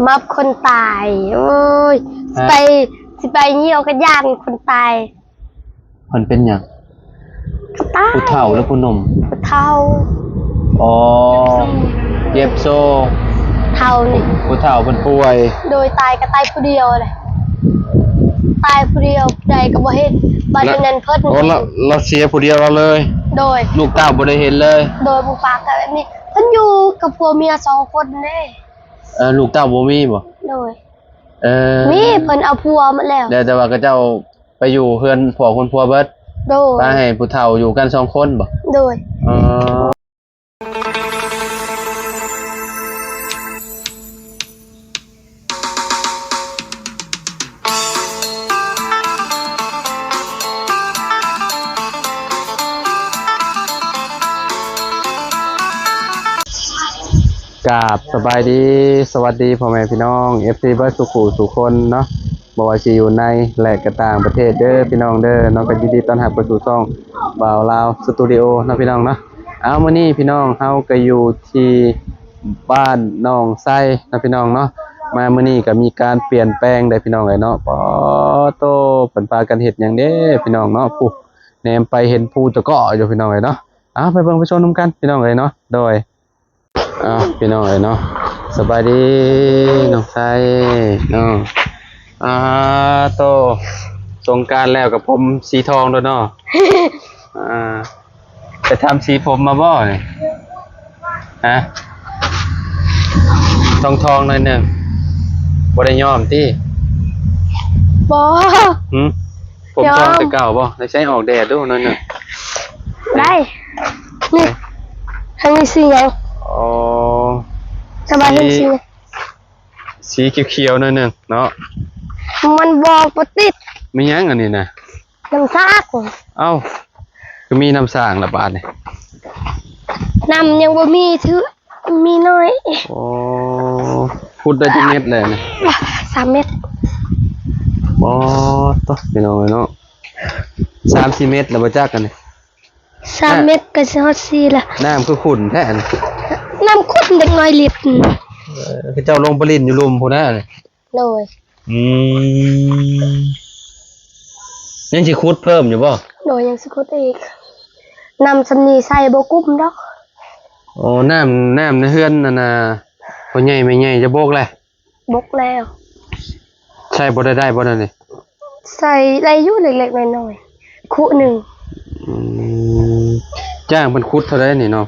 ມັບຄົນຕາຍ. ໂອ້ຍ ຮະ? ຊິໄປ ຊິໄປຍ່ຽວກະຢ້ານຄົນຕາຍ. ເພິ່ນເປັນຫຍັງ? ຕາຍ. ຜູ້ເຖົ້າຫຼືຜູ້ໜຸ່ມ? ຜູ້ເຖົ້າ. ອໍ ເຈັບໂຊ ເຖົ້ານີ້ ຜູ້ເຖົ້າເພິ່ນປ່ວຍ. ໂດຍ ຕາຍກະຕາຍຜູ້ດຽວແຫຼະ ຕາຍຜູ້ດຽວ ຜູ້ໃດກະບໍ່ເຫັນ. ບາດນັ້ນເພິ່ນ ໂອ້ ລາວ ລາວເສຍຜູ້ດຽວລາວເລີຍ. ໂດຍ ລູກເຕົ້າບໍ່ໄດ້ເຫັນເລີຍ. ໂດຍ ບໍ່ປາກະແບບນີ້ ເພິ່ນຢູ່ກັບຜົວເມຍສອງຄົນເດ້. ເອີ ລູກເຕົ້າບໍ່ມີບໍ່? ໂດຍ ເອີ ມີ ເພິ່ນເອົາຜົວໝົດແລ້ວ. ແຕ່ ແຕ່ວ່າເຂົາເຈົ້າໄປຢູ່ເຮືອນຜົວຄົນຜົວເບິດ. ໂດຍ ປະໃຫ້ຜູ້ເຖົ້າຢູ່ກັນສອງຄົນບໍ່? ໂດຍ ອໍ. ກາບສະບາຍດີ ສະຫວັດດີພໍ່ແມ່ພີ່ນ້ອງ ເອັຟຊີ ເບິດສູ່ຄູ່ສູ່ຄົນເນາະ ບໍ່ວ່າຊິຢູ່ໃນ ແລະ ກະຕ່າງປະເທດເດີພີ່ນ້ອງເດີເນາະ. ກະຍິນດີຕ້ອນຮັບເຂົ້າສູ່ຊ່ອງບ່າວລາວສະຕູດິໂອເນາະພີ່ນ້ອງເນາະ. ເອົາ ມື້ນີ້ພີ່ນ້ອງ ເຮົາກະຢູ່ທີ່ບ້ານໜອງໄຊເນາະພີ່ນ້ອງເນາະ. ມາມື້ນີ້ກະມີການປ່ຽນແປງໄດ໋ພີ່ນ້ອງເອີຍເນາະ. ປາໂຕ ເພິ່ນພາກັນເຮັດຫຍັງເດ້ພີ່ນ້ອງເນາະ. ຜູ້ ແນມໄປເຫັນພູຕະເກາະຢູ່ພີ່ນ້ອງເອີຍເນາະ. ເອົາ ໄປເບິ່ງໄປຊົມນຳກັນພີ່ນ້ອງເອີຍເນາະ. ໂດຍ ອ່າ ພີ່ນ້ອງເອີຍເນາະ ສະບາຍດີນ້ອງໄຊເນາະ. ອ່າ ໂຕ ສົງການແລ້ວກະຜົມສີທອງໂດດເນາະ. ອ່າ ໄປທຳສີຜົມມາບໍ່ນີ້? ຮະ? ທອງໆ ໜ້ອຍໜຶ່ງ ບໍ່ໄດ້ຍ້ອມຕິ? ບໍ່. ຫື? ຜົມທອງແຕ່ເກົ່າບໍ່? ໃສ່ອອກແດດດູໜ້ອຍໜຶ່ງ. ໄດ້ ນີ້ ທາງນີ້ສີຫຍັງ? ອໍ ສະບາຍດີ ສີ ສີຂຽວໆ ໜ້ອຍໜຶ່ງເນາະ. ມັນບໍ່ ບໍ່ຕິດ. ແມ່ນຫຍັງອັນນີ້ນະ? ນ້ຳສາກ. ເອົ້າ ຄືມີນ້ຳສ້າງລະບາດນີ້? ນ້ຳຍັງບໍ່ມີ ຖື ມີໜ້ອຍ. ໂອ້ ຂຸດໄດ້ຈັກເມັດແລ້ວນີ້? ສາມເມັດ. ໂອ້ ໂຕ ພີ່ນ້ອງເອີຍເນາະ ສາມສີ່ເມັດແລ້ວບໍ່ຈັກອັນນີ້. ສາມເມັດກະຊິຮອດສີ່ລະ. ນ້ຳຄືຂຸ້ນແທ້ອັນນີ້? ນ້ຳຂຸ້ນເດັກນ້ອຍຫຼິ້ນ. ເອີ ເຂົາເຈົ້າລົງໄປຫຼິ້ນຢູ່ລຸ່ມພຸ້ນນະ. ໂດຍ ອືມ ຍັງຊິຂຸດເພີ່ມຢູ່ບໍ່? ໂດຍ ຍັງຊິຂຸດອີກ. ນ້ຳສ່ຳນີ້ໃສ່ບໍ່ກຸ້ມດອກ. ໂອ້ ນ້ຳ ນ້ຳໃນເຮືອນນັ້ນນະ ພໍ່ໃຫຍ່ແມ່ໃຫຍ່ຈະບົກແລ້ວ? ບົກແລ້ວ. ໃສ່ບໍ່ໄດ້ ໄດ້ບໍ່ແນວນີ້? ໃສ່ໄດ້ຢູ່ເລັກໆ ນ້ອຍໆ ຄຸໜຶ່ງ. ອືມ ຈ້າງເພິ່ນຂຸດເທົ່າໃດນີ້ເນາະ?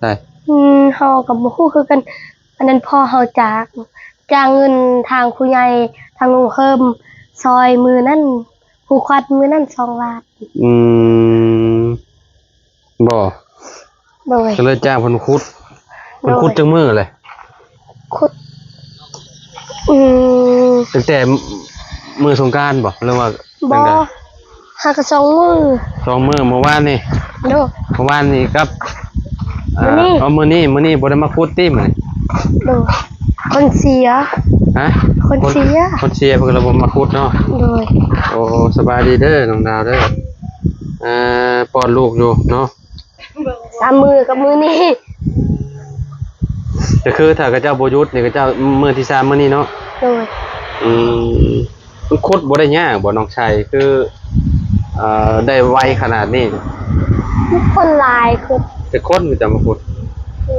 ໄດ້ ອືມ ເຮົາກະບໍ່ຮູ້ຄືກັນ. ອັນນັ້ນພໍ່ເຮົາຈ້າງ ຈ້າງເງິນທາງຜູ້ໃຫຍ່ ທາງລຸງເຮີມ ຊ່ອຍມື້ນັ້ນ ຜູກຂ້ອດມື້ນັ້ນສອງລ້ານ. ອືມ ບໍ່ ໂດຍ ກະເລີຍຈ້າງເພິ່ນຂຸດ. ເພິ່ນຂຸດ ໂດຍ ຈັກມື້ແຫຼະ? ຂຸດ ອືມ ຕັ້ງແຕ່ມື້ສົງການບໍ່ ຫຼືວ່າ ບໍ່ ຈັ່ງໃດ? ຫາກະສອງມື້ ສອງມື້ ມື້ວານນີ້. ໂດຍ ມື້ວານນີ້ກັບ ມື້ນີ້ ເອີ ມື້ນີ້ ມື້ນີ້ບໍ່ໄດ້ມາຂຸດຕິມື້ນີ້? ໂດຍ ຄົນເສຍ. ຮະ? ຄົນເສຍ ຄົນເສຍເພິ່ນກະເລີຍບໍ່ມາຂຸດເນາະ. ໂດຍ ໂອ້ ສະບາຍດີເດີນ້ອງດາວເດີ. ເອີ ປ້ອນລູກຢູ່ເນາະ ສາມມື້ກັບມື້ນີ້. ກະຄືຖ້າເຂົາເຈົ້າບໍ່ຢຸດນີ້ ເຂົາເຈົ້າມື້ທີສາມມື້ນີ້ເນາະ. ໂດຍ ອືມ ມັນຂຸດບໍ່ໄດ້ຍາກບໍ່ນ້ອງໄຊ? ຄື ເອີ ໄດ້ໄວຂະໜາດນີ້. ຄົນຫຼາຍຂຸດ. ຈັກຄົນເຂົາເຈົ້າມາຂຸດ? ອື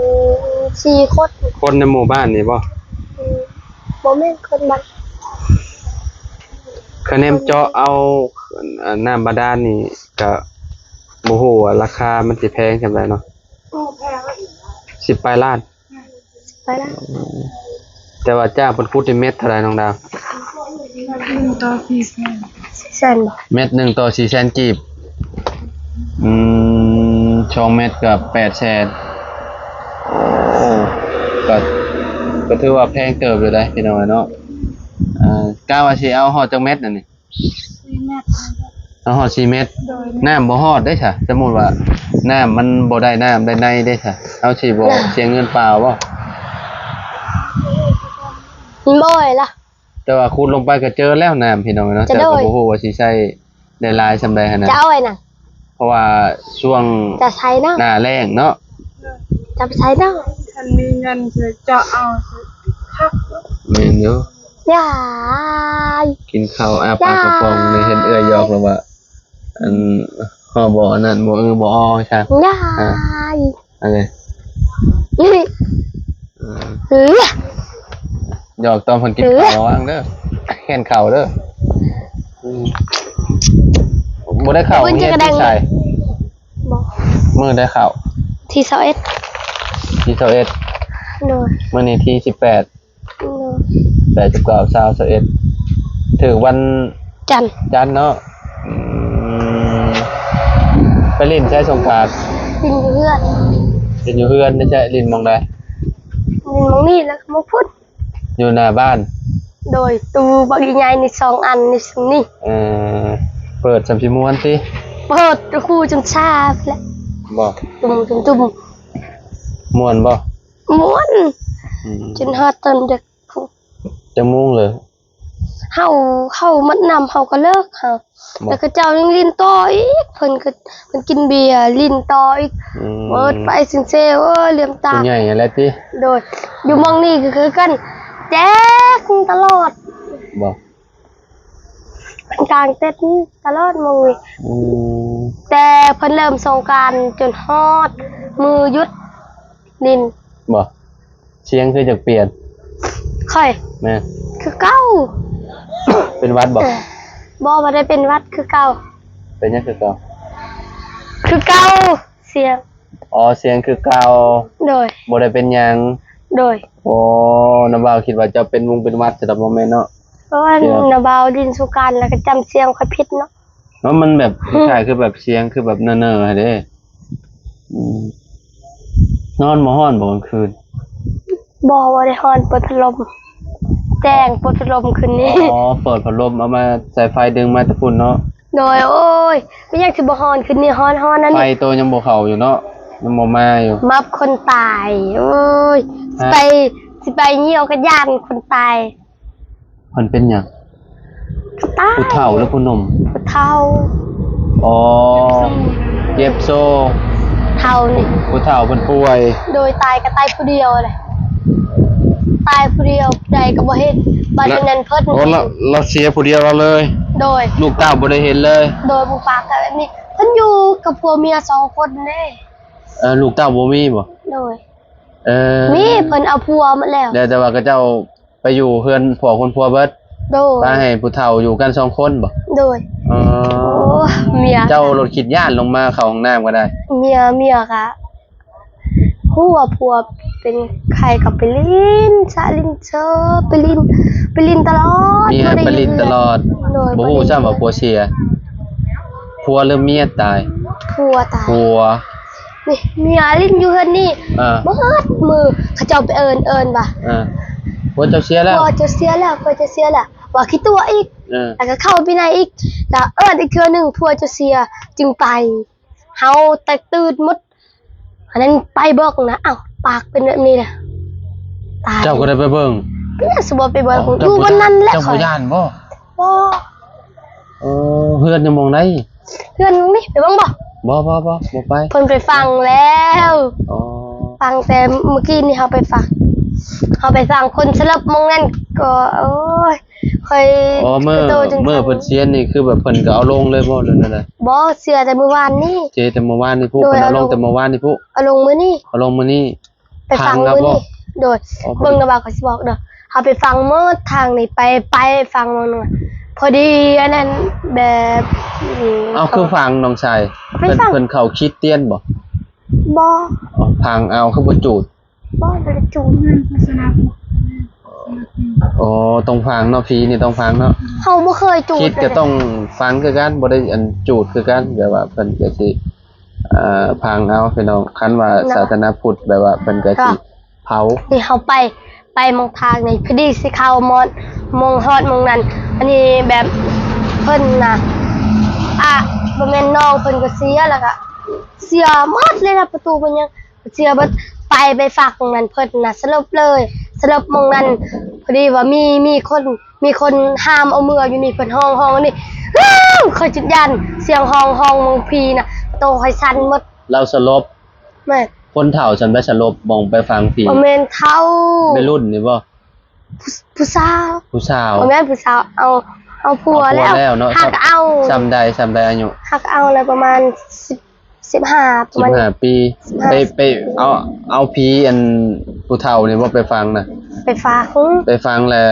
ມ ສີ່ຄົນ. ຄົນໃນໝູ່ບ້ານນີ້ບໍ່? ອືມ ບໍ່ແມ່ນຄົນບ້ານ. ຄະແນນເຈາະເອົາ ເອີ ນ້ຳບາດານນີ້ ກະບໍ່ຮູ້ວ່າລາຄາມັນຊິແພງສ່ຳໃດເນາະ. ໂອ້ ແພງ ສິບປາຍລ້ານ. ສິບປາຍລ້ານ. ແຕ່ວ່າຈ້າງເພິ່ນຂຸດນີ້ເມັດເທົ່າໃດນ້ອງດາວ? ໜຶ່ງຕໍ່ສີ່ແສນ. ສີ່ແສນບໍ່? ເມັດໜຶ່ງຕໍ່ສີ່ແສນກີບ. ອືມ ສອງເມັດກະແປດແສນ. ໂອ້ ກະ ກະຖືວ່າແພງເຕີບຢູ່ໃດ໋ພີ່ນ້ອງເນາະ. ເອີ ກະວ່າຊິເອົາຮອດຈັກເມັດອັນນີ້? ສີ່ເມັດ. ເອົາຮອດສີ່ເມັດ. ໂດຍ ນ້ຳບໍ່ຮອດເດ້ຊະ. ສົມມຸດວ່ານ້ຳມັນບໍ່ໄດ້ນ້ຳໄດ້ໃນເດ້ຊະ ເຮົາຊິບໍ່ ເນາະ ເສຍເງິນເປົ່າບໍ່? ບໍ່ລະ. ແຕ່ວ່າຂຸດລົງໄປກະເຈີແລ້ວນ້ຳພີ່ນ້ອງເນາະ. ແຕ່ກະບໍ່ຮູ້ວ່າຊິໃຊ້ໄດ້ຫຼາຍສ່ຳໃດຫັ້ນນະ. ເຈົ້າເອົາໄວ້ນະ. ເພາະວ່າຊ່ວງ ຈະໃຊ້ເນາະ ໜ້າແລ້ງເນາະ. ຈະໄປໃຊ້ເນາະ. ຄັນມີເງິນຊິເຈາະເອົາຄັກ. ແມ່ນຢູ່ ຍາຍ ກິນເຂົ້າອ້າປາກກະປ໋ອງນີ້ ເຫັນເອື້ອຍຢອກແລ້ວວ່າ ອັນ ເຮົາບໍ່ອັນນັ້ນ ບໍ່ເອີບໍ່ອໍຊັ້ນ ຍາຍ ອັນນີ້ ເອີ ເອີ ຢອກຕອນເພິ່ນກິນເຂົ້າ ລະວັງເດີ ແຄນເຂົ້າເດີ ອືມ ບໍ່ໄດ້ເຂົ້າໂຮງຮຽນຕິ ໃສ ບໍ່ ມື້ໃດເຂົ້າ ທີຊາວເອັດ ທີຊາວເອັດ ໂດຍ ມື້ນີ້ທີສິບແປດ ໂດຍ ແປດ ສິບເກົ້າ ຊາວ ຊາວເອັດ ຖືກວັນຈັນ ຈັນເນາະ ອືມ ໄປຫຼິ້ນໃສສົງການ ຫຼິ້ນຢູ່ເຮືອນ ຫຼິ້ນຢູ່ເຮືອນ ໃສ ຫຼິ້ນໝ່ອງໃດ ຫຼິ້ນໝ່ອງນີ້ ແລ້ວກໍໝ່ອງພຸ້ນ ຢູ່ໜ້າບ້ານ ໂດຍ ຕູ້ບັກໃຫຍ່ໆນີ້ ສອງອັນນີ້ ສ່ຳນີ້ ເອີ ເປີດສ່ຳຊິມ່ວນຕິ ເປີດ ໂອ້ໂຫ ຈົນຊາພຸ້ນແຫຼະ ບໍ່ ຕຸ້ມໆໆ ມ່ວນບໍ່ ມ່ວນ ອືມ ຈົນຮອດຕອນດຶກພຸ້ນ ຈັກໂມງເລີກ ເຮົາ ເຮົາໝົດນ້ຳ ເຮົາກໍເລີກ ເຮົາ ບໍ່ ແລ້ວເຂົາເຈົ້າຍັງຫຼິ້ນຕໍ່ອີກ ເພິ່ນກໍ ເພິ່ນກິນເບຍ ຫຼິ້ນຕໍ່ອີກ ອືມ ເປີດໄຟຊິງເຊ ໂອ້ຍ ເຫຼື້ອມຕາ ຜູ້ໃຫຍ່ຫັ້ນແຫຼະຕິ ໂດຍ ຢູ່ໝ່ອງນີ້ກໍຄືກັນ ແຈ້ງຕະຫຼອດ ບໍ່ ເປັນກາງເຕັດຕະຫຼອດໝ່ອງນີ້ ອືມ ແຕ່ເພິ່ນເລີ່ມສົງການຈົນຮອດມື້ຢຸດຫຼິ້ນ ບໍ່ ສຽງຄືຈະປ່ຽນ ຂ້ອຍ ແມ່ນ ຄືເກົ່າ ເປັນຫວັດບໍ່ ບໍ່ ບໍ່ໄດ້ເປັນຫວັດ ຄືເກົ່າ ເປັນຫຍັງຄືເກົ່າ ຄືເກົ່າ ສຽງ ອໍ ສຽງຄືເກົ່າ ໂດຍ ບໍ່ໄດ້ເປັນຫຍັງ ໂດຍ ໂອ້ ນ້າບ່າວຄິດວ່າເຈົ້າເປັນວົງເປັນຫວັດ ແຕ່ບໍ່ແມ່ນເນາະ ເພາະວ່ານ້າບ່າວຫຼິ້ນສົງການແລ້ວກໍຈຳສຽງຂ້ອຍຜິດເນາະ ເນາະ ມັນແບບ ອືມ ຄ້າຍໆຄືແບບສຽງຄືແບບເນີໆຫັ້ນເດ້ ອືມ ນອນບໍ່ຮ້ອນບໍ່ກາງຄືນ ບໍ່ ບໍ່ໄດ້ຮ້ອນ ເປີດພັດລົມ ແຈ້ງ ເປີດພັດລົມຄືນນີ້ ອໍ ເປີດພັດລົມ ເອົາມາໃສ່ໄຟດຶງມາແຕ່ພຸ້ນເນາະ ໂດຍ ໂອ້ຍ ເປັນຫຍັງຊິບໍ່ຮ້ອນ ຄືນນີ້ຮ້ອນໆ ອັນນີ້ ໄຟໂຕຍັງບໍ່ເຂົ້າຢູ່ເນາະ ຍັງບໍ່ມາຢູ່ ມັບຄົນຕາຍ ໂອ້ຍ ຮະ ຊິໄປ ຊິໄປຍ່ຽວກໍຢ້ານຄົນຕາຍ ເພິ່ນເປັນຫຍັງ? ຕາຍ ຜູ້ເຖົ້າຫຼືຜູ້ໜຸ່ມ? ຜູ້ເຖົ້າ. ອໍ ເຈັບໂຊ ເຖົ້ານີ້ ຜູ້ເຖົ້າເພິ່ນປ່ວຍ. ໂດຍ ຕາຍກໍຕາຍຜູ້ດຽວແຫຼະ ຕາຍຜູ້ດຽວ ຜູ້ໃດກໍບໍ່ເຫັນ. ບັດນັ້ນເພິ່ນ ໂອ້ ລາວເສຍຜູ້ດຽວລາວເລີຍ. ໂດຍ ລູກເຕົ້າບໍ່ໄດ້ເຫັນເລີຍ. ໂດຍ ບໍ່ປາກກັນແບບນີ້ ເພິ່ນຢູ່ກັບຜົວເມຍສອງຄົນເດ້. ເອີ ລູກເຕົ້າບໍ່ມີບໍ? ໂດຍ ເອີ ມີ ເພິ່ນເອົາຜົວໝົດແລ້ວ. ແຕ່ ແຕ່ວ່າເຂົາເຈົ້າ ໄປຢູ່ເຮືອນຜົວຄົນຜົວເບິດ. ໂດຍ ປະໃຫ້ຜູ້ເຖົ້າຢູ່ກັນສອງຄົນບໍ? ໂດຍ ອໍ ໂອ້ ເມຍ ເຈົ້າໂລດຄິດຢ້ານລົງມາເຂົ້າຫ້ອງນ້ຳກໍໄດ້. ເມຍ ເມຍກະຮູ້ວ່າຜົວເປັນໄຂ້ກໍໄປຫຼິ້ນຊະຫຼິ້ນເຊີ ໄປຫຼິ້ນ ໄປຫຼິ້ນຕະຫຼອດ. ເມຍໄປຫຼິ້ນຕະຫຼອດ. ໂດຍ ບໍ່ຮູ້ຊ້ຳວ່າຜົວເສຍ. ຜົວຫຼືເມຍຕາຍ? ຜົວຕາຍ. ຜົວ. ນີ້ ເມຍຫຼິ້ນຢູ່ເຮືອນນີ້ ເອີ ເບິດມື້ ເຂົາເຈົ້າໄປເອີ້ນ ເອີ້ນວ່າ ເອີ ຜົວເຈົ້າເສຍແລ້ວ ຜົວເຈົ້າເສຍແລ້ວ ຜົວເຈົ້າເສຍແລ້ວ ວ່າຂີ້ຕົວະອີກ ເອີ ແລ້ວກໍເຂົ້າວິໄນອີກ ແລ້ວເອີ້ນອີກເທື່ອໜຶ່ງ ຜົວເຈົ້າເສຍ ຈຶ່ງໄປ. ເຮົາແຕກຕື່ນໝົດ ອັນນັ້ນໄປບອກນະ ອ້າວ ປາກເປັນແບບນີ້ລະ ຕາຍ. ເຈົ້າກໍໄດ້ໄປເບິ່ງ? ເປັນຫຍັງຊິບໍ່ໄປເບິ່ງ? ເຈົ້າ ຢູ່ບ່ອນນັ້ນແຫຼະ ເຈົ້າບໍ່ຢ້ານບໍ? ບໍ່. ເອີ ເຮືອນຢູ່ໝ່ອງໃດ? ເຮືອນນີ້ ໄປເບິ່ງບໍ່? ບໍ່ ບໍ່ ບໍ່ ບໍ່ໄປ. ເພິ່ນໄປຝັງແລ້ວ. ອໍ ຝັງແຕ່ມື້ກີ້ນີ້ ເຮົາໄປຝັງ ເຮົາໄປຝັງຄົນສະຫຼົບໝ່ອງນັ້ນກໍ ໂອ້ຍ ຂ້ອຍ ອໍ ເມື່ອ ເມື່ອເພິ່ນເສຍນີ້ ຄືແບບເພິ່ນກໍເອົາລົງເລີຍບໍ່ ຫຼືແນວໃດ? ບໍ່ ເສຍແຕ່ມື້ວານນີ້. ເສຍແຕ່ມື້ວານນີ້ພຸ້ນ. ໂດຍ ເພິ່ນເອົາລົງແຕ່ມື້ວານນີ້ພຸ້ນ. ເອົາລົງມື້ນີ້ ເອົາລົງມື້ນີ້. ໄປຝັງມື້ນີ້ ໂດຍ ເບິ່ງນະ ບ່າວກໍຊິບອກເດີ ເຮົາໄປຝັງໝົດທາງນີ້ ໄປ ໄປຝັງໝ່ອງໜຶ່ງ ພໍດີອັນນັ້ນແບບ ເອົາ ຄືຝັງນ້ອງຊາຍ ເພິ່ນ ເພິ່ນເຂົ້າຄຣິສຕຽນບໍ່? ບໍ່ ອໍ ຝັງເອົາ ຄືບໍ່ຈູດ? ບໍ່ ບໍ່ໄດ້ຈູດ. ອໍ ຕ້ອງຝັງເນາະ ຜີນີ້ຕ້ອງຝັງເນາະ. ເຮົາບໍ່ເຄີຍຈູດ ຄຣິສກໍຕ້ອງຝັງຄືກັນ ບໍ່ໄດ້ອັນຈູດຄືກັນ ແບບວ່າເພິ່ນກໍຊິ ເອີ ຝັງເອົາພີ່ນ້ອງ ຄັນວ່າສາສະໜາພຸດແບບວ່າເພິ່ນກໍຊິເຜົາ. ນີ້ເຮົາໄປ ໄປໝ່ອງທາງນີ້ ພໍດີຊິເຂົ້າໝ່ອງ ໝ່ອງຮອດໝ່ອງນັ້ນ ອັນນີ້ແບບເພິ່ນນະ ອະ ບໍ່ແມ່ນ ນ້ອງເພິ່ນກໍເສຍ ແລ້ວກໍເສຍໝົດເລີຍນະ ປະຕູເພິ່ນຫຍັງ ເສຍເບິດ. ໄປ ໄປຝັງໝ່ອງນັ້ນ ເພິ່ນນະສະຫຼົບເລີຍ ສະຫຼົບໝ່ອງນັ້ນ. ພໍດີວ່າມີ ມີຄົນ ມີຄົນຫ້າມເອົາເມືອຢູ່ນີ້ ເພິ່ນຮ້ອງ ຮ້ອງອັນນີ້ ຂ້ອຍຈົນຢ້ານ ສຽງຮ້ອງ ຮ້ອງໝ່ອງຜີນະ ໂຕຂ້ອຍສັ່ນໝົດ. ລາວສະຫຼົບ? ແມ່ນ. ຄົນເຖົ້າຊັ້ນໄປສະຫຼົບໝ່ອງໄປຝັງຜີ? ບໍ່ແມ່ນເຖົ້າ ໄວລຸ້ນນີ້ບໍ? ຜູ້ສາວ ຜູ້ສາວ ບໍ່ແມ່ນຜູ້ສາວ ເອົາ ເອົາຜົວແລ້ວ ເອົາຜົວແລ້ວເນາະ ຫາກເອົາ ສ່ຳໃດ ສ່ຳໃດອາຍຸ ຫາກເອົາແລ້ວປະມານສິບ ສິບຫ້າ ປະມານສິບຫ້າປີ ສິບຫ້າ ໄປ ໄປເອົາ ເອົາຜີອັນຜູ້ເຖົ້ານີ້ບໍ່ໄປຝັງນະ ໄປຝັງ ໄປຝັງແລ້ວ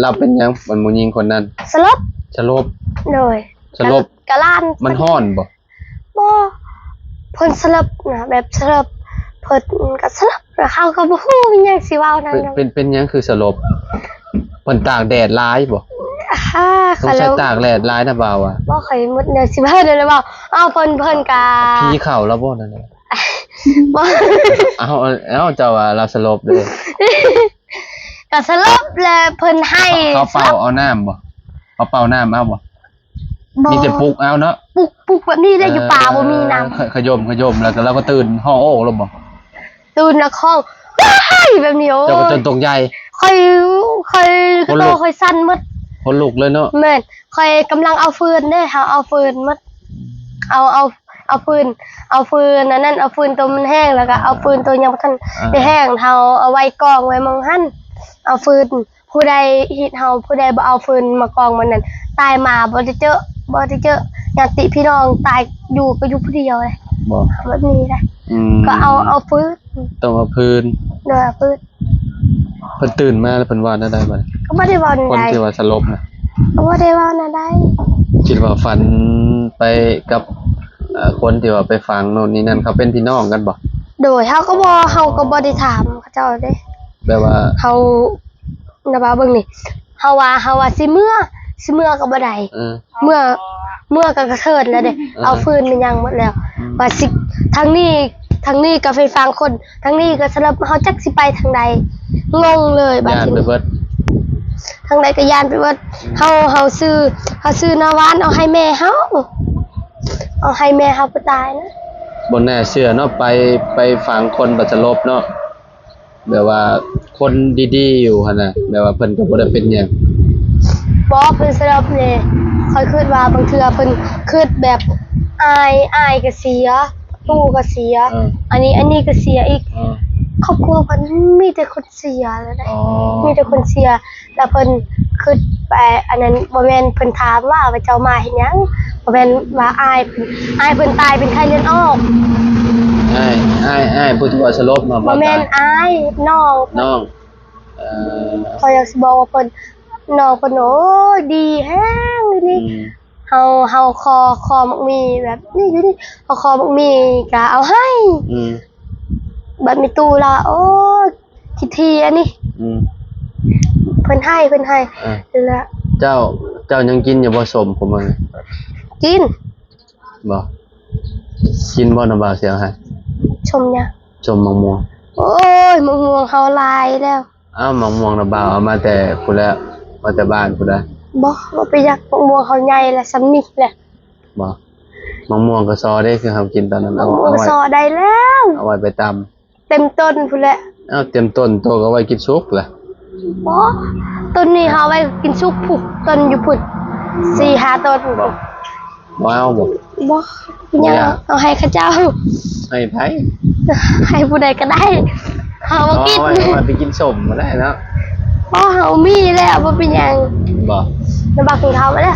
ລາວເປັນຫຍັງ ອັນຜູ້ຍິງຄົນນັ້ນ ສະຫຼົບ ສະຫຼົບ ໂດຍ ສະຫຼົບ ກະລ້ານ ມັນຮ້ອນບໍ່? ບໍ່ ເພິ່ນສະຫຼົບນະ ແບບສະຫຼົບ ເພິ່ນກະສະຫຼົບ ເຮົາກະບໍ່ຮູ້ຫຍັງຊິເວົ້ານຳ ເປັນ ເປັນ ເປັນຫຍັງຄືສະຫຼົບ? ເພິ່ນຕາກແດດຫຼາຍບໍ່? ອ່າ ສົງໄສຕາກແດດຫຼາຍນະບ່າວວ່າ ບໍ່ ຂ້ອຍໝົດແນວຊິເວົ້າແລ້ວ ເວົ້າ ເອົາ ເພິ່ນ ເພິ່ນກະ ຜີເຂົ້າລາວບໍ່ນັ້ນນະ? ບໍ່ ເອົາ ເອົາ ເຈົ້າວ່າລາວສະຫຼົບເດ້ ກະສະຫຼົບແລ້ວເພິ່ນໃຫ້ ເຂົາເປົ່າເອົານ້ຳບໍ່? ເຂົາເປົ່ານ້ຳເອົາບໍ່? ບໍ່ ມີແຕ່ປຸກເອົາເນາະ ປຸກ ປຸກແບບນີ້ແຫຼະ ເອີ ຢູ່ປ່າບໍ່ມີນ້ຳ ຂະ ຂະຍົມ ຂະຍົມ ແລ້ວກໍ ແລ້ວກໍຕື່ນຮ້ອງໂອ້ໂລດບໍ່? ຕື່ນແລ້ວຮ້ອງ ວ້າຍ ແບບນີ້ ໂອ້ຍ ເຈົ້າກໍຈົນຕົກໃຈ ຂ້ອຍ ຂ້ອຍ ຂນລຸກ ໂຕຂ້ອຍສັ່ນໝົດ ຂົນລຸກເລີຍເນາະ ແມ່ນ ຂ້ອຍກຳລັງເອົາຟືນເດ້ ເຮົາເອົາຟືນໝົດ ເອົາ ເອົາ ເອົາຟືນ ເອົາຟືນອັນນັ້ນ ເອົາຟືນໂຕມັນແຫ້ງ ແລ້ວກໍເອົາຟືນໂຕຍັງບໍ່ທັນ ອ່າ ໄດ້ແຫ້ງ ເຮົາເອົາໄວ້ກອງໄວ້ໝ່ອງຫັ້ນ ເອົາຟືນ ຜູ້ໃດເຮັດເຮົາ ຜູ້ໃດບໍ່ເອົາຟືນມາກອງໝ່ອງນັ້ນ ຕາຍມາບໍ່ໄດ້ເຈີ ບໍ່ໄດ້ເຈີ ຍາດຕິພີ່ນ້ອງຕາຍຢູ່ກໍຢູ່ຜູ້ດຽວເດ້ ບໍ່ ແບບນີ້ນະ ອືມ ກໍເອົາ ເອົາຟືນ ຕ້ອງເອົາຟືນ ໂດຍ ເອົາຟືນ ເພິ່ນຕື່ນມາແລ້ວເພິ່ນເວົ້າແນວໃດບາດນີ້? ກໍບໍ່ໄດ້ເວົ້າແນວໃດ ຄົນທີ່ວ່າສະຫຼົບນະ ກໍບໍ່ໄດ້ເວົ້າແນວໃດ ຄິດວ່າຝັນໄປກັບ ເອີ ຄົນທີ່ວ່າໄປຝັງໂນ່ນນີ້ນັ້ນ ເຂົາເປັນພີ່ນ້ອງກັນບໍ່? ໂດຍ ເຮົາກໍບໍ່ ເຮົາກໍບໍ່ໄດ້ຖາມເຂົາເຈົ້າເດ້ ແບບວ່າ ເຮົາ ນະວ່າເບິ່ງນີ້ ເຮົາວ່າ ເຮົາວ່າຊິເມືອ ຊິເມືອກໍບໍ່ໄດ້ ເອີ ເມືອ ເມືອກໍກະເທີນແລ້ວເດ້ ເອີ ເອົາຟືນແມ່ນຫຍັງໝົດແລ້ວ ອືມ ວ່າຊິ ທາງນີ້ ທາງນີ້ກໍໄປຝັງຄົນ ທາງນີ້ກໍສະຫຼົບ ເຮົາຈັກຊິໄປທາງໃດ ງົງເລີຍບາດ ຢ້ານໄປເບິດ ທາງໃດກໍຢ້ານໄປເບິດ ອືມ ເຮົາ ເຮົາຊື້ ເຮົາຊື້ນາວານເອົາໃຫ້ແມ່ເຮົາ ເອົາໃຫ້ແມ່ເຮົາໄປຕາຍນະ ບໍ່ໜ້າເຊື່ອເນາະ ໄປ ໄປຝັງຄົນບາດສະຫຼົບເນາະ. ແບບວ່າຄົນດີໆຢູ່ຫັ້ນນະ ແບບວ່າເພິ່ນກໍບໍ່ໄດ້ເປັນຫຍັງ ບໍ່ ເພິ່ນສະຫຼົບນີ້ ຂ້ອຍຄິດວ່າບາງເທື່ອເພິ່ນຄິດແບບ ອ້າຍ ອ້າຍກໍເສຍ ປູ່ກໍເສຍ ເອີ ອັນນີ້ ອັນນີ້ກໍເສຍອີກ ເອີ ຄອບຄົວເພິ່ນມີແຕ່ຄົນເສຍແລ້ວເດ້ ອໍ ມີແຕ່ຄົນເສຍ. ແລ້ວເພິ່ນຄິດໄປອັນນັ້ນ ບໍ່ແມ່ນເພິ່ນຖາມວ່າ ວ່າເຈົ້າມາເຮັດຫຍັງ? ບໍ່ແມ່ນວ່າອ້າຍເພິ່ນ ອ້າຍເພິ່ນຕາຍເປັນໄຂ້ເລືອດອອກ. ອ້າຍ ອ້າຍ ອ້າຍຜູ້ທີ່ວ່າສະຫຼົບມາບໍ່? ບໍ່ແມ່ນອ້າຍ ນ້ອງ ນ້ອງ. ເອີ ຂ້ອຍຢາກຊິບອກວ່າເພິ່ນ ນ້ອງເພິ່ນ ໂອ້ຍ ດີແຮງອີ່ຫຼີ. ອືມ ເຮົາ ເຮົາຂໍ ຂໍໝາກໝີ່ແບບນີ້ຢູ່ນີ້ ເຮົາຂໍໝາກໝີ່ກະເອົາໃຫ້. ອືມ ບັດມີຕູ້ລະ ໂອ້ຍ ຂີ້ຖີ່ອັນນີ້. ອືມ ເພິ່ນໃຫ້ ເພິ່ນໃຫ້. ອ່າ ແລ້ວ ເຈົ້າ ເຈົ້າຍັງກິນຢູ່ບໍ່ ສົ້ມຂອງມັນ? ກິນ. ບໍ່ ກິນບໍ່ ນ້ຳບ່າວຊິເອົາໃຫ້. ສົ້ມຫຍັງ? ສົ້ມໝາກມ່ວງ. ໂອ້ຍ ໝາກມ່ວງເຮົາຫຼາຍແລ້ວ. ອ້າວ ໝາກມ່ວງນ້ຳບ່າວເອົາມາແຕ່ພຸ້ນແຫຼະ ມາແຕ່ບ້ານພຸ້ນນະ. ບໍ່ ບໍ່ໄປຢາກ ໝາກມ່ວງເຮົາໃຫຍ່ແລ້ວ ສ່ຳນີ້ແຫຼະ. ບໍ່ ໝາກມ່ວງກະຊໍເດ້ ຄືເຮົາກິນຕອນນັ້ນ. ໝາກມ່ວງກະຊໍໄດ້ແລ້ວ ເອົາໄວ້ໄປຕຳ. ເຕັມຕົ້ນພຸ້ນແຫຼະ. ອ້າວ ເຕັມຕົ້ນ ໂຕກໍໄວ້ກິນສຸກລະ. ບໍ່ ຕົ້ນນີ້ເຮົາໄວ້ກິນສຸກພຸ້ນ ຕົ້ນຢູ່ພຸ້ນ ສີ່ຫ້າຕົ້ນ. ບໍ່ ບໍ່ເອົາບໍ່? ບໍ່ ບໍ່ຢາກ ເອົາໃຫ້ເຂົາເຈົ້າ. ໃຫ້ໃຜ? ໃຫ້ຜູ້ໃດກໍໄດ້ ເຮົາບໍ່ກິນ. ເອົາໄວ້ ເອົາໄວ້ໄປກິນສົ້ມກໍໄດ້ເນາະ. ບໍ່ ເຮົາມີແລ້ວ ບໍ່ເປັນຫຍັງ. ບໍ່ ນ້ຳບັກກິນເຂົ້າມາແລ້ວ.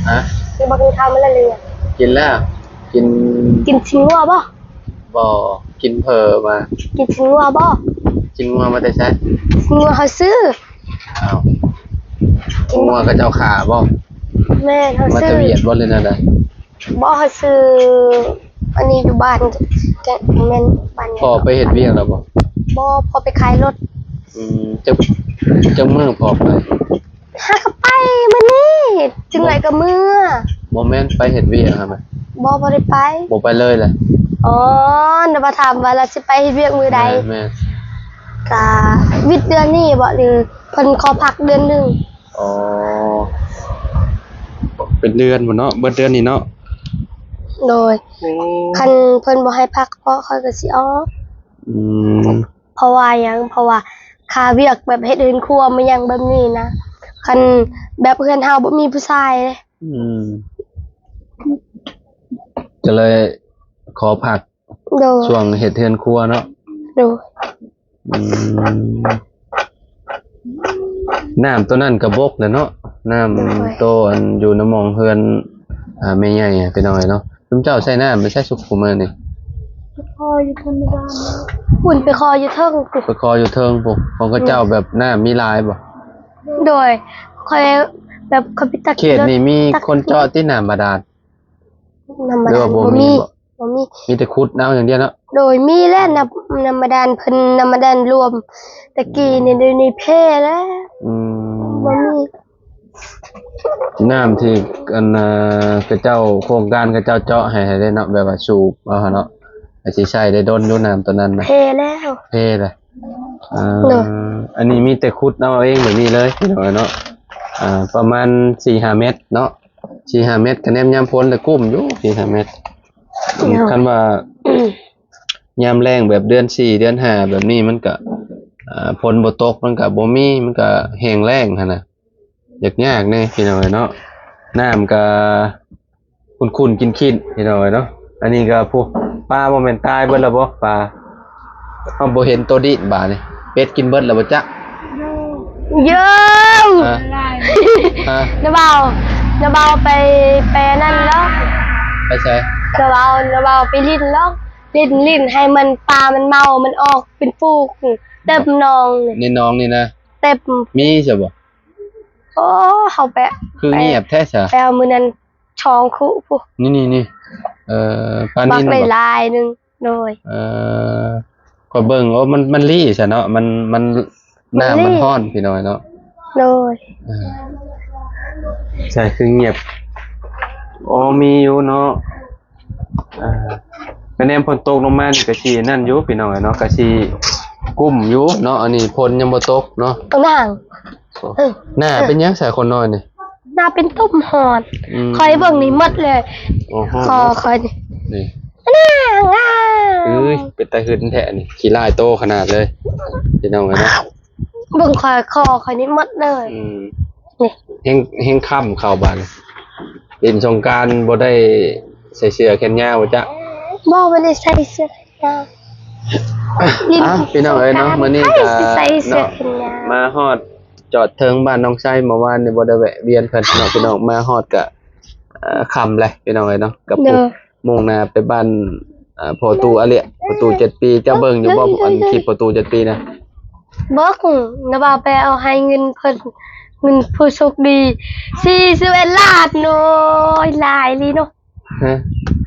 ຮະ? ນ້ຳບັກກິນເຂົ້າມາແລ້ວຫຼືຍັງ? ກິນແລ້ວ ກິນ ກິນຊີ້ນງົວບໍ່? ບໍ່ ກິນເຜີມາ. ກິນຊີ້ນງົວບໍ່? ຊີ້ນງົວມາແຕ່ໃສ? ຊີ້ນງົວເຮົາຊື້. ອ້າວ ງົວເຂົາເຈົ້າຂ້າບໍ່? ແມ່ນ ເຮົາຊື້. ມາແຕ່ວຽດບໍ່ ຫຼືແນວໃດ? ບໍ່ ເຮົາຊື້ອັນນີ້ຢູ່ບ້ານ ແກະ ແມ່ນບ້ານ. ພໍ່ໄປເຮັດວຽກແລ້ວບໍ່? ບໍ່ ພໍ່ໄປຂາຍລົດ. ອືມ ຈັກ ຈັກມື້ພໍ່ໄປ? ຫາກໍໄປມື້ນີ້ ຈຶ່ງໄດ້ກໍເມືອ. ບໍ່ແມ່ນໄປເຮັດວຽກຫັ້ນນະ? ບໍ່ ບໍ່ໄດ້ໄປ. ບໍ່ໄປເລີຍລະ? ອໍ ນະວ່າຖາມວ່າລາວຊິໄປເຮັດວຽກມື້ໃດ? ແມ່ນໆ. ກະວິດເດືອນນີ້ບໍ່ ຫຼືເພິ່ນຂໍພັກເດືອນໜຶ່ງ? ອໍ ເປັນເດືອນພຸ້ນເນາະ ເບິດເດືອນນີ້ເນາະ. ໂດຍ. ໂອ້ ຄັນເພິ່ນບໍ່ໃຫ້ພັກເພາະຂ້ອຍກໍຊິອອກ. ອືມ ເພາະວ່າຫຍັງ? ເພາະວ່າຄ່າວຽກແບບເຮັດເຮືອນຄົວມາຫຍັງແບບນີ້ນະ ຄັນແບບເຮືອນເຮົາບໍ່ມີຜູ້ຊາຍເດ້. ອືມ ກໍເລີຍຂໍພັກ. ໂດຍ. ຊ່ວງເຮັດເຮືອນຄົວເນາະ. ໂດຍ. ອືມ ນ້ຳໂຕນັ້ນກະບົກແລ້ວເນາະ ນ້ຳ ໂດຍ ໂຕອັນຢູ່ນຳໝ່ອງເຮືອນ ອ່າ ແມ່ໃຫຍ່ ພີ່ນ້ອງເອີຍເນາະ. ຊຸມເຈົ້າໃຊ້ນ້ຳໄປໃຊ້ຊຸກຄູ່ມື້ນີ້? ໄປຂໍຢູ່ເທິງບ້ານພຸ້ນ ໄປຂໍຢູ່ເທິງພຸ້ນ ໄປຂໍຢູ່ເທິງພຸ້ນ. ຂອງເຂົາເຈົ້າແບບນ້ຳມີຫຼາຍບໍ່? ໂດຍ ຂ້ອຍແບບຂ້ອຍໄປຕັກ ເຂດນີ້ມີຄົນເຈາະຕິນ້ຳບາດານ? ນ້ຳບາດານ ຫຼືວ່າບໍ່ມີ ບໍ່ມີ ບໍ່ມີ ມີແຕ່ຂຸດເອົາຢ່າງດຽວເນາະ? ໂດຍ ມີແຫຼະ ນ້ຳ ນ້ຳບາດານເພິ່ນ ນ້ຳບາດານລວມ ແຕ່ກີ້ນີ້ ດຽວນີ້ແພ້ແລ້ວ. ອືມ ບໍ່ມີ ນ້ຳທີ່ອັນ ເຂົາເຈົ້າ ໂຄງການເຂົາເຈົ້າເຈາະໃຫ້ຫັ້ນເດ້ເນາະ ແບບວ່າສູບເອົາຫັ້ນເນາະ ອາດຊິໃຊ້ໄດ້ດົນຢູ່ ນ້ຳໂຕນັ້ນນະ ແພ້ແລ້ວ ແພ້ແລ້ວ. ອ່າ ໂດຍ ອັນນີ້ມີແຕ່ຂຸດເອົາເອງແບບນີ້ເລີຍ ພີ່ນ້ອງເນາະ. ອ່າ ປະມານສີ່ຫ້າແມັດເນາະ ສີ່ຫ້າແມັດ ກະແນມຍາມຝົນລະກຸ້ມຢູ່ສີ່ຫ້າແມັດ. ໂດຍ ຄັນວ່າ ຍາມແລ້ງແບບເດືອນສີ່ເດືອນຫ້າແບບນີ້ ມັນກະ ອ່າ ຝົນບໍ່ຕົກ ມັນກະບໍ່ມີ ມັນກະແຫ້ງແລ້ງຫັ້ນນະ ຍາກໆແດ່ພີ່ນ້ອງເອີຍເນາະ. ນ້ຳກະຂຸ້ນໆກິນໆ ພີ່ນ້ອງເອີຍເນາະ. ອັນນີ້ກະ ຜູ້ ປາບໍ່ແມ່ນຕາຍເບິດລະບໍ່? ປາ ເຮົາບໍ່ເຫັນໂຕດີ້ບາດນີ້ ເປັດກິນເບິດລະບໍ່ຈັກ? ເຢີ ຮະ? ນະບ່າວ ນະບ່າວໄປ ໄປນັ້ນເນາະ ໄປໃສ? ນະບ່າວ ນະບ່າວໄປຫຼິ້ນເນາະ ຫຼິ້ນ ຫຼິ້ນໃຫ້ມັນ ປາມັນເມົາ ມັນອອກເປັນຝູງ ເຕັມໜອງ ໃນໜອງນີ້ນະ ເຕັມ. ມີຊະບໍ່? ໂອ້ ເຮົາໄປ ຄືງຽບແທ້ຊະ ໄປເອົາມື້ນັ້ນ ສອງຄູ່ພຸ້ນ ນີ້ໆໆ ເອີ ປານິນບໍ່? ບັກຫຼາຍໆໜຶ່ງ ໂດຍ ເອີ ຂ້ອຍເບິ່ງ ໂອ້ ມັນ ມັນລີ້ຊະເນາະ ມັນ ມັນ ນ້ຳມັນຮ້ອນ ພີ່ນ້ອງເນາະ ໂດຍ ເອີ ໃສຄືງຽບ ໂອ້ ມີຢູ່ເນາະ. ອ່າ ກະແນມຝົນຕົກລົງມານີ້ກະຊິນັ້ນຢູ່ພີ່ນ້ອງເອີຍເນາະ ກະຊິກຸ້ມຢູ່ເນາະ. ອັນນີ້ຝົນຍັງບໍ່ຕົກເນາະ ນາງ ເອີ ໜ້າເປັນຫຍັງສາຄົນນ້ອຍນີ້? ໜ້າເປັນຕຸ່ມຮ້ອນ ອືມ ຂ້ອຍເບິ່ງນີ້ໝົດເລີຍ ອໍ ຄອຂ້ອຍນີ້ ນີ້ ນາງ ເອີຍ ເປັນຕາຫຶນແທ້ນີ້ ຂີ້ລ້າຍໂຕຂະໜາດເລີຍ ພີ່ນ້ອງເອີຍເນາະ. ເບິ່ງຂ້ອຍ ຄໍຂ້ອຍນີ້ໝົດເລີຍ ອືມ ນີ້ ແຮງ ແຮງຄ້ຳເຂົ້າບາດນີ້ ຫຼິ້ນສົງການບໍ່ໄດ້ໃສ່ເສື້ອແຂນຍາວບໍ່ຈັກ? ບໍ່ ບໍ່ໄດ້ໃສ່ເສື້ອແຂນຍາວ ຫຼິ້ນ ອ່ະ ພີ່ນ້ອງເອີຍເນາະ ມື້ນີ້ກະ ໃສ່ເສື້ອແຂນຍາວ ເນາະ ມາຮອດຈອດເທິງບ້ານນ້ອງໄຊ ເມື່ອວານນີ້ບໍ່ໄດ້ແວະວຽນເພິ່ນເນາະ ພີ່ນ້ອງ ມາຮອດກະ ເອີ ຄ່ຳແລ້ວ ພີ່ນ້ອງເອີຍເນາະ ກັບ ເດີ ມຸ້ງໜ້າໄປບ້ານ ອ່າ ພໍ່ຕູ້ອາເລຍ ພໍ່ຕູ້ເຈັດປີ ເຈົ້າເບິ່ງຢູ່ບໍ່? ອັນຄລິບພໍ່ຕູ້ເຈັດປີນະ ເບິ່ງ ນະບ່າວໄປເອົາໃຫ້ເງິນເພິ່ນ ເງິນຜູ້ໂຊກດີ ສີ່ສິບເອັດລ້ານ ໂອ້ຍ ຫຼາຍອີ່ຫຼີເນາະ ຮະ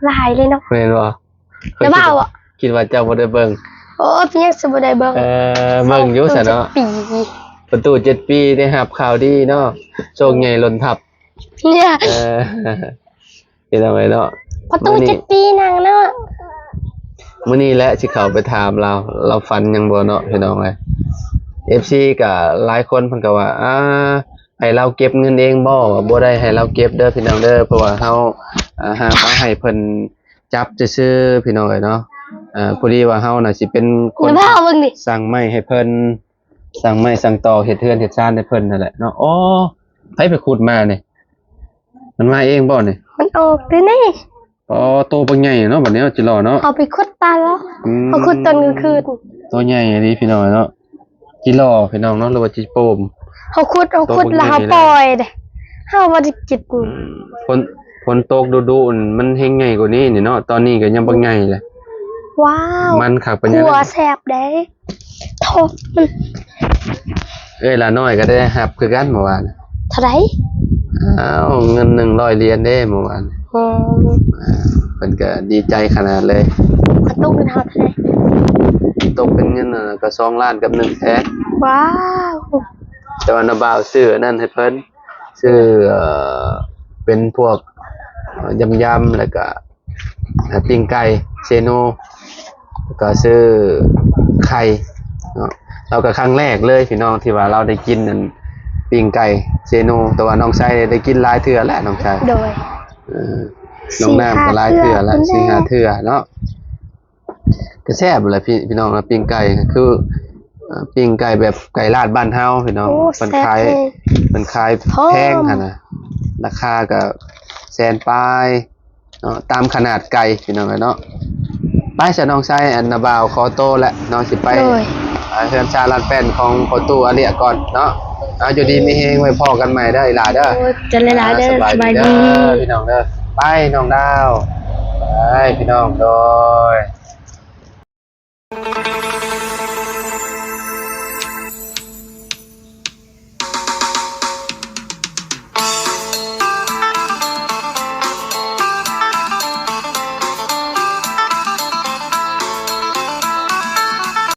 ຫຼາຍອີ່ຫຼີເນາະ ແມ່ນບໍ່? ນະບ່າວ ຄິດວ່າເຈົ້າບໍ່ໄດ້ເບິ່ງ ໂອ້ ເປັນຫຍັງຊິບໍ່ໄດ້ເບິ່ງ ເອີ ເບິ່ງຢູ່ຊັ້ນເນາະ ພໍ່ຕູ້ເຈັດປີ ພໍ່ຕູ້ເຈັດປີໄດ້ຮັບຂ່າວດີເນາະ ໂຊກໃຫຍ່ລົ້ນທັບ ເອີ ພີ່ນ້ອງເອີຍເນາະ ປະຕູ ມື້ນີ້ ເຈັດປີນາງເນາະ ມື້ນີ້ແຫຼະຊິເຂົ້າໄປຖາມລາວ ລາວຝັນຫຍັງບໍ່ເນາະ ພີ່ນ້ອງເອີຍ ເອັຟຊີກະຫຼາຍຄົນເພິ່ນກະວ່າ ອ່າ ໃຫ້ລາວເກັບເງິນເອງບໍ່? ບໍ່ໄດ້ໃຫ້ລາວເກັບເດີພີ່ນ້ອງເດີ ເພາະວ່າເຮົາ ອ່າ ຫາມາໃຫ້ເພິ່ນຈັບຊື່ໆ ພີ່ນ້ອງເອີຍເນາະ ອ່າ ພໍດີວ່າເຮົານະຊິເປັນຄົນ ແລ້ວເບິ່ງນີ້ ສັ່ງໄມ້ໃຫ້ເພິ່ນ ສັ່ງໄມ້ສັ່ງຕອກ ເຮັດເຮືອນເຮັດຊານໃຫ້ເພິ່ນຫັ້ນແຫຼະເນາະ ອໍ ໃຜໄປຂຸດມານີ້? ມັນມາເອງບໍ່ນີ້? ມັນອອກແຕ່ນີ້ ອໍ ໂຕບັກໃຫຍ່ເນາະ ບັດນີ້ເນາະ ຈິລໍເນາະ ເຮົາໄປຂຸດປາແລ້ວ ອືມ ເຮົາຂຸດຕອນກາງຄືນ ໂຕໃຫຍ່ອີ່ຫຼີພີ່ນ້ອງເນາະ ຈິລໍພີ່ນ້ອງເນາະ ຫຼືວ່າຈິໂປມ ເຮົາຂຸດ ເຮົາຂຸດແລ້ວເຮົາປ່ອຍເດ້ ເຮົາບໍ່ໄດ້ກິນ ອືມ ຝົນ ຝົນຕົກດຸໆ ມັນແຮງໃຫຍ່ກວ່ານີ້ນີ້ເນາະ ຕອນນີ້ກະຍັງບໍ່ໃຫຍ່ເລີຍ ວ້າວ ມັນຄັກປານຫຍັງ ຂົ້ວແຊບເດ້ ໂທດ ເອື້ອຍຫຼ້ານ້ອຍກະໄດ້ຮັບຄືກັນເມື່ອວານ ເທົ່າໃດ? ອ້າວ ເງິນໜຶ່ງຮ້ອຍຫຼຽນເດ້ເມື່ອວານ ໂອ້ ອ່າ ເພິ່ນກະດີໃຈຂະໜາດເລີຍ ເຂົາຕົກເປັນເທົ່າໃດ? ຕົກເປັນເງິນ ເອີ ກະສອງລ້ານກັບໜຶ່ງແສນ ວ້າວ ແຕ່ວ່ານ້າບ່າວຊື້ອັນນັ້ນໃຫ້ເພິ່ນ ຊື້ ເອີ ເປັນພວກ ເອີ ຢຳໆ ແລ້ວກະ ອ່າ ປີ້ງໄກ່ເຊໂນ ແລ້ວກະຊື້ໄຂ່ເນາະ ລາວກະຄັ້ງແລກເລີຍພີ່ນ້ອງ ທີ່ວ່າລາວໄດ້ກິນອັນປີ້ງໄກ່ເຊໂນ ແຕ່ວ່ານ້ອງໄຊໄດ້ກິນຫຼາຍເທື່ອແລ້ວ ນ້ອງໄຊ ໂດຍ ເອີ ນ້ອງນ້ຳກະຫຼາຍເທື່ອແລ້ວ ສີ່ຫ້າເທື່ອ ສີ່ຫ້າເທື່ອເນາະ ກະແຊບແຫຼະພີ່ ພີ່ນ້ອງ ປີ້ງໄກ່ຄື ເອີ ປີ້ງໄກ່ແບບໄກ່ລາດບ້ານເຮົາພີ່ນ້ອງ ໂອ້ ເພິ່ນຂາຍ ແຊບແຮງ ເພິ່ນຂາຍແພງຫັ້ນນະ ລາຄາກະແສນປາຍ ເນາະ ຕາມຂະໜາດໄກ່ພີ່ນ້ອງເອີຍເນາະ ໄປຊະນ້ອງໄຊ ອັນນ້າບ່າວຂໍໂຕແຫຼະເນາະ ຊິໄປ ໂດຍ ອ່າ ເຮືອນຊານລ້ານແປ້ນຂອງພໍ່ຕູ້ອາເລຍກ່ອນເນາະ ເອົາ ຢູ່ດີມີແຮງ ໄວ້ພໍ້ກັນໃໝ່ເດີອີ່ຫຼ້າເດີ. ໂອ້ຍ ຂອບໃຈຫຼາຍໆເດີ. ອ່າ ສະບາຍດີເດີ ສະບາຍດີ ພີ່ນ້ອງເດີ. ໄປ ນ້ອງດາວ ໄປ ພີ່ນ້ອງ ໂດຍ.